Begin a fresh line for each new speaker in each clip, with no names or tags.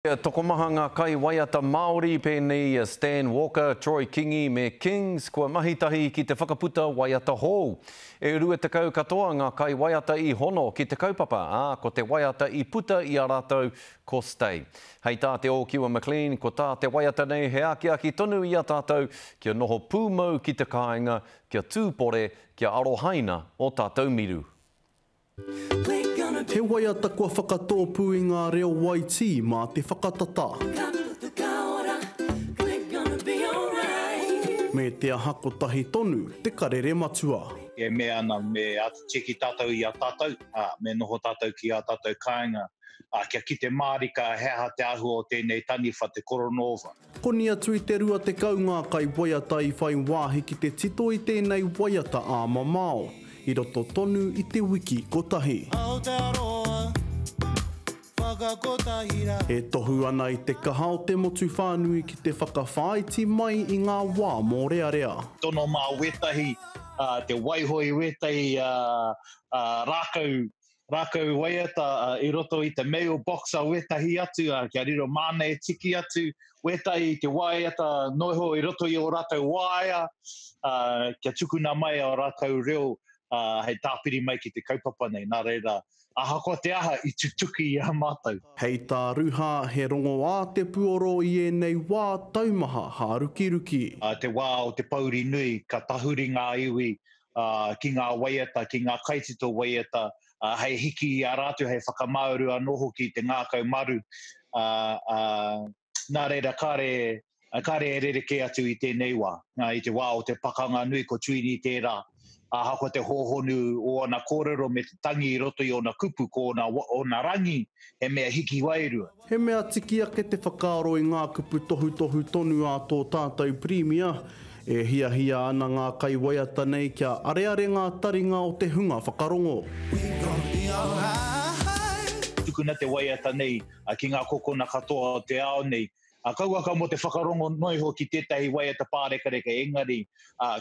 Tokomaha ngā kaiwaiata Māori pēnei i a Stan Walker, Troy Kingi me Kings kua mahi tahi ki te whakaputa waiata hou. E 20 katoa ngā kaiwaiata i hono ki te kaupapa, ā, ko te waiata i puta i a rātou ko Stay. Hei tā Te Ōkiwa McLean, ko tā te waiata nei he akiaki tonu i a tātou kia noho pūmau ki te kāinga, kia tūpore, kia arohaina ō tātou miru.
He waiata kua whakatōpū i ngā reo waitī mā te whakatata. Me te aha kotahi tonu te karere matua.
E mea ana me āta tiaki tātou i a tātou, ā, me noho tātou ki ā tātou kāinga, ā, kia kite mārika he aha te āhua o tēnei taniwha, te koronōva.
Koni atu i te 20 ngā kaiwaiata i whai wāhi ki te tito i tēnei waiata ā-mamao, i roto tonu i te wiki kotahi. E tohu ana i te kaha o te motu whānui ki te whakawhāiti mai i ngā wā mōrearea.
Tono mā wētahi, te waiho i wētahi rākau Rākau waiata i roto i te mail box a wētahi atu, kia riro māna e tiki atu wētahi i te waiata noa iho i roto i ō rātou waea, kia tukuna mai ō rātou reo hei tāpiri mai ki te kaupapa nei. Nā reira, ahakoa te aha, i tutuki i a mātou.
Hei tā Ruha, he rongoā te puoro i ēnei wā taumaha hārukiruki.
Te wā o te pouri nui, ka tahuri ngā iwi ki ngā waiata, ki ngā kaitito waiata, hei hiki i a rātou, hei whakamāuru anō hoki i te ngākau maru. Nā reira, kāre, kāre e rerekē atu i tēnei wā. I te wā o te pakanga nui ko Tuini tērā, ahakoa te hōhonu o ana kōrero me te tangi i roto i ōna kupu, ko ōna, ōna rangi, he mea hiki wairua.
He mea tiki ake te whakaaro i ngā kupu tohutohu tonu a tō tātou Pirimia. E hiahia ana ngā kaiwaiata nei kia areare ngā taringa o te hunga whakarongo.
Tukuna te waiata nei ki ngā kokona katoa o te ao nei. Kauaka mō te whakarongo noa iho ki tētahi waiata pārekareka engari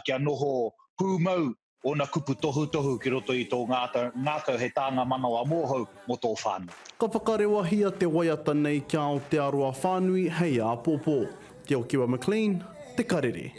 kia noho pūmau Ōna kupu tohutohu ki roto i tō ngākau hei tānga manawa mōhou mō tō whānau.
Ka whakarewahia te waiata nei ki a Aotearoa whānui hei āpōpō. Te Okiwa McLean, Te Karere.